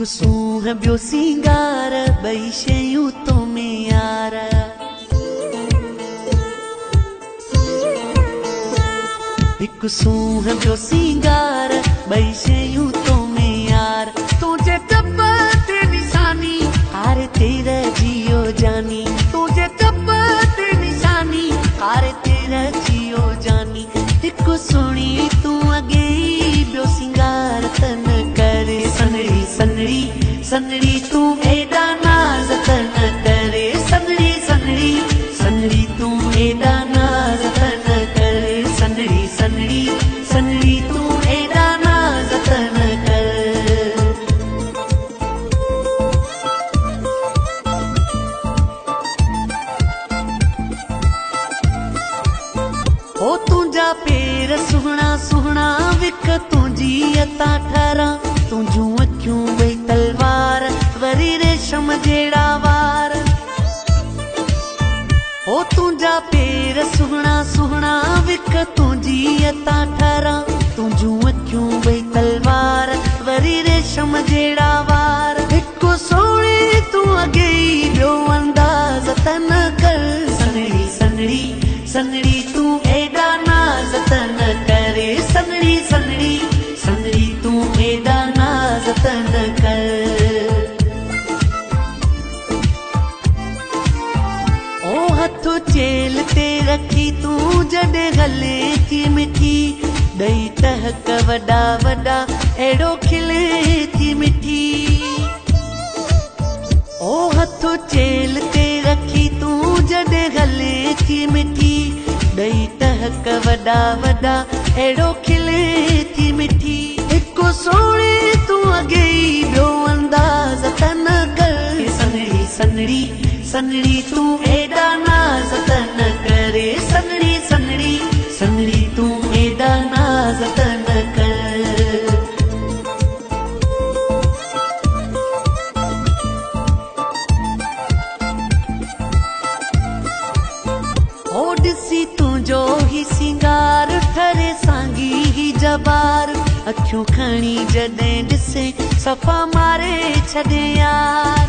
هڪ سونهن ٻيو سينگار، ٻئي شيون تو ۾ يار. هڪ سونهن ٻيو سينگار، ٻئي شيون تو ۾ يار. تنهنجي چپ تي نشاني، ڪاري تي رهجي ويو جاني. تنهنجي چپ تي نشاني، ڪاري تي رهجي ويو جاني. هڪ سهڻي تون اڳي ئي، ٻيو سينگار ته نه ڪر. سنهڙي سنهڙي سنهڙي تون ايڏا ناز ته نه ڪر. سنهڙي سنهڙي سنهڙي تون ايڏا ناز ته نه ڪر. سنهڙي سنهڙي سنهڙي تون ايڏا ناز ته نه ڪر. او تنهنجا پير سهڻا سهڻا، وک تنهنجي عطا ٺاران. تنهنجون اکيون ٻئي تلوار، وري ريشم جهڙا وار. او تنهنجا پير سهڻا سهڻا، وک تنهنجي عطا ٺاران. تنهنجون اکيون ٻئي تلوار، وري ريشم جهڙا وار. هڪ سهڻي تون اڳي ئي، ٻيو انداز ته نه ڪر. سنهڙي سنهڙي سنهڙي تون ايڏا ناز ته نه ڪر. سنهڙي سنهڙي سنهڙي تون ايڏا ناز ته نه ڪر. او هٿ چيلهه تي رکي تون جڏهن هلين ٿي مٺي، ڏئي ٽهڪ وڏا وڏا اهڙو کلين ٿي مٺي. او هٿ چيلهه تي رکي تون جڏهن هلين ٿي مٺي، ڏئي ٽهڪ وڏا وڏا اهڙو کلين ٿي مٺي. هڪ سهڻي تون اڳي ئي، ٻيو انداز ته نه ڪر. سنهڙي سنهڙي سنهڙي تون ايڏا ناز ته نه ڪر. سنهڙي سنهڙي سنهڙي تون ايڏا ناز ته نه ڪر. هو ڏسي تنهنجو هي سينگار، ٺري سانگي هي جبار. اکيون کڻي جڏهن ڏسين، صفا ماري ڇڏين يار.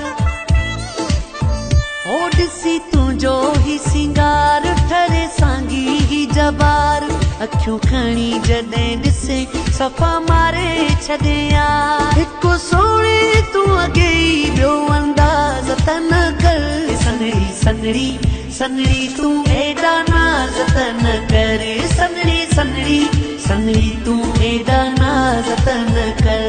هو ڏسي تنهنجو هي سينگار، ٺري سانگي هي جبار. اکيون کڻي جڏهن ڏسين، صفا ماري ڇڏين يار. هڪ سهڻي تون اڳي ئي، ٻيو انداز ته نه ڪر. سنهڙي سنهڙي سنهڙي تون ايڏا ناز ته نه ڪر. سنهڙي سنهڙي سنهڙي تون ايڏا ناز ته نه ڪر.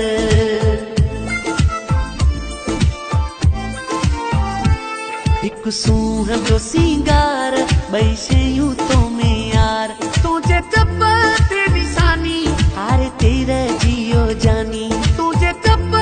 هڪ سونهن ٻيو سينگار، ٻئي شيون تو ۾ يار. تنهنجي چپ تي نشاني، ڪاري تي رهجي ويو جاني. تنهنجي چپ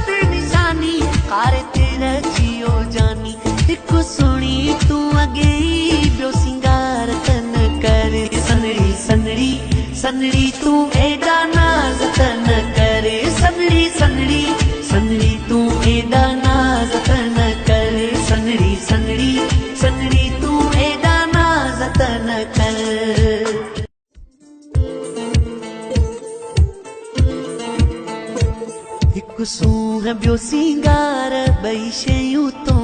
تي نشاني، ڪاري تي رهجي ويو جاني. هڪ سهڻي تون اڳي ئي، ٻيو سينگار ته نه ڪر. سنهڙي سنهڙي سنهڙي تون ايڏا ناز ته نه ڪر. سنهڙي سنهڙي سنهڙي تون ايڏا ناز ته نه ڪر. سنهڙي سنهڙي سنهڙي تون ايڏا ناز ته نه ڪر. هڪ سونهن ٻيو سينگار، ٻئي شيون تو